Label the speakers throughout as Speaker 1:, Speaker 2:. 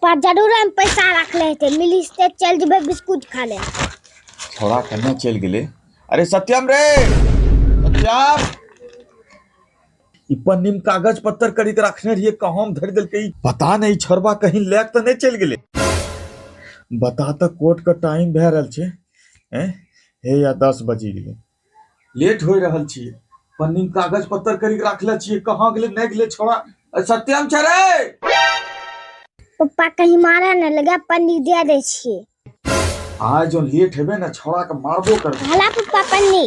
Speaker 1: पप्पा जरूर हम पैसा रखले हेतै, मिलिस ते चल जेबै बिस्कुट खा ले।
Speaker 2: छोड़ा कन्ने चलि गेलै। अरे सत्यम रे, सत्यम, ई पन्नी में कागज पत्तर करी के रखने रहिए, कहाँ में धरि देलकै ई पता नहीं। छोड़बा कहीं लए के तऽ नहीं चलि गेलै? बता तऽ, कोर्ट के टाइम भए रहल छै। हैं हे या 10 बजि गेलै, लेट होइ रहल छियै। पन्नी में कागज पत्तर करी के रखले छियै, कहाँ गेलै नहि गेलै छोड़ा? अरे सत्यम छै रे।
Speaker 1: पप्पा कहीं मारे न लगे, पन्नी दे दै छियै।
Speaker 2: आज जो लेट हेबे ने, छोड़ा के मारबो करबे।
Speaker 1: हला पप्पा पन्नी।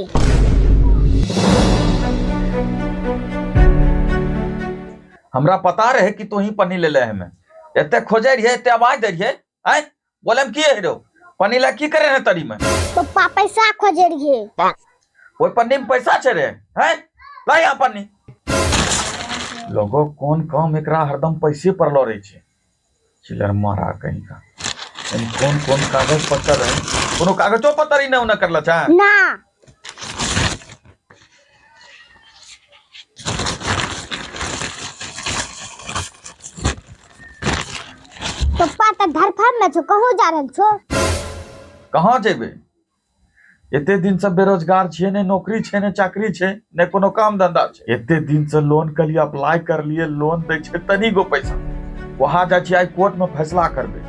Speaker 2: हमरा पता रहे कि तू ही पन्नी ले ले। हमें एते खोजे रहिए, एते आवाज दे रहिए। आय बोले हम की है रो, पन्नी ला की करे रे तरी में?
Speaker 1: पप्पा पैसा खोजे रहिए।
Speaker 2: ओइ पन्नी में पैसा छै रे? हैं, ला यहाँ पन्नी। लोगो कोन काम एकरा हरदम पैसे पर लड़े छै। चिलर मारा कहीं का। एमे कोन कोन कागज पत्तर है? कोनो कागजो पत्तर ही ने करले छै?
Speaker 1: ना। पप्पा तऽ धरफड़ में छो, कहूँ जा रहल छो?
Speaker 2: कहाँ जेबै? एते दिन से बेरोजगार छियै, ने नौकरी छै ने चाकरी छै ने कोनो काम धंधा छै। एते दिन से लोन के लिए अप्लाई कर लिए, लोन दै छै तनी गो पैसा। वहां जाइ छियै, आइ कोर्ट में फैसला करबै।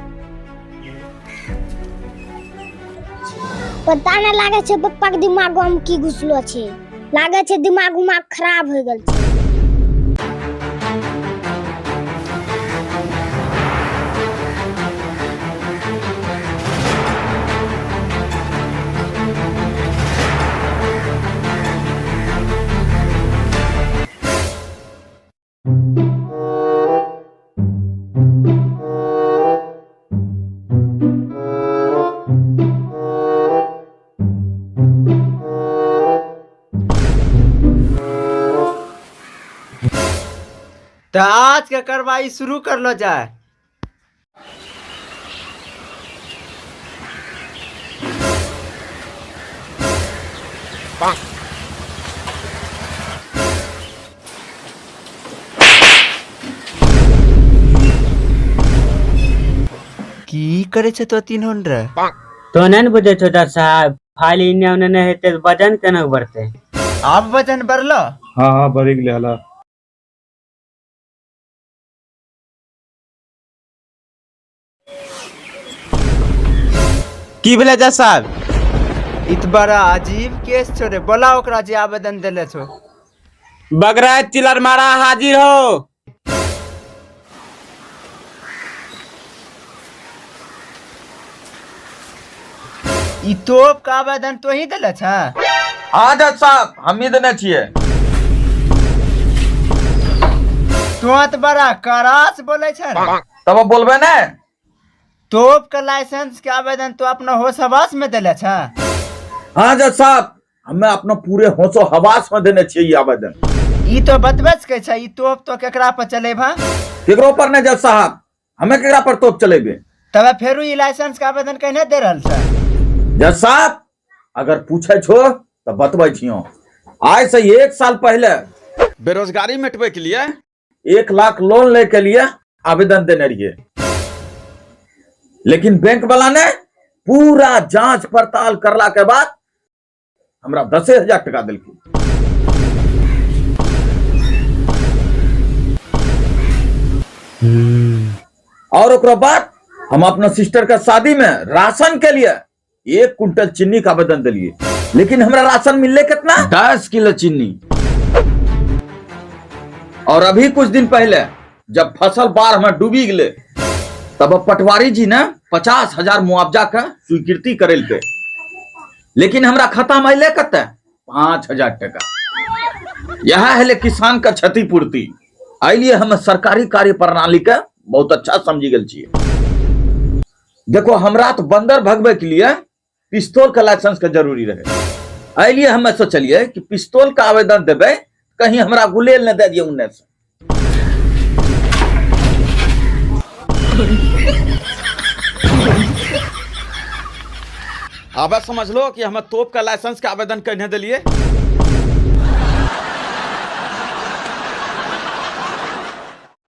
Speaker 1: पता न लागे छै पप्पा के दिमाग में की घुसलो छै, लागे छै दिमाग उमाग खराब हो गेल छै।
Speaker 3: तो आज के कार्रवाई शुरू कर लो जाए। की करे छे तो तीन रे?
Speaker 4: तो नहीं ने बुझे छो जज साहब, फाइल इन्ने ओन्ने नहीं हेतै तऽ वजन केना बढ़तै?
Speaker 3: आब वजन बढ़लो?
Speaker 5: हाँ, बढ़ि गेलै हला।
Speaker 6: की भेलै जज साहब?
Speaker 3: ई तऽ बड़ा अजीब केस छो रे। बोला ओकरा जे आवेदन देले छो।
Speaker 6: बगराय चिलर मारा हाजिर हो।
Speaker 3: ई तोप के आवेदन तो ही देले छ?
Speaker 2: हाँ जज साहब, हम ही देने छियै।
Speaker 3: तो तऽ बड़ा कड़ास बोले छ रे।
Speaker 2: तब अब बोलबे ने।
Speaker 3: तोप के लाइसेंस के आवेदन तो अपना होश हवास में देले छ?
Speaker 2: हाँ जज साहब, हमें अपना पूरे होशो हवास में देने छियै ई आवेदन।
Speaker 3: ई तो बतबे सकै छ, ई तोप तो केकरा पर चलेबा?
Speaker 2: केकरो पर नहीं जज साहब, हमें केकरा पर तोप चलेबे?
Speaker 3: तब फेरू ई लाइसेंस के आवेदन कहने दे रहल छ?
Speaker 2: जज साहब, अगर पूछे छो तो बतबै छियो। आज से 1 साल पहले बेरोजगारी मिटवे के लिए 1 लाख लोन ले के लिए आवेदन देने रहिए, लेकिन बैंक वाला ने पूरा जांच पड़ताल करला के बाद हमरा 10,000 टका देलखिन। और ओकरा बाद हम अपना सिस्टर के शादी में राशन के लिए 1 कुंटल चीनी का आवेदन दिलिए, लेकिन हमरा राशन मिलले कितना? 10 किलो चीनी। और अभी कुछ दिन पहले जब फसल बाढ़ में डूबी गए, तब पटवारी जी ने 50,000 मुआवजा के स्वीकृति करेलके, लेकिन हमरा खाता में अयले कते? 5,000 टका। यह है किसान का क्षतिपूर्ति। एहि हम सरकारी कार्य प्रणाली के बहुत अच्छा समझी गेल छियै। देखो, हमरा तो बंदर भगवे के लिए पिस्तौल के लाइसेंस के जरूरी रहे, एहि लिए हमे सोचलिए कि पिस्तौल के आवेदन देबै, कहीं हमरा गुलेल न दे दिए उन्ने से। आबे समझ लो कि हमें तोप का लाइसेंस के आवेदन कहने दिलिए।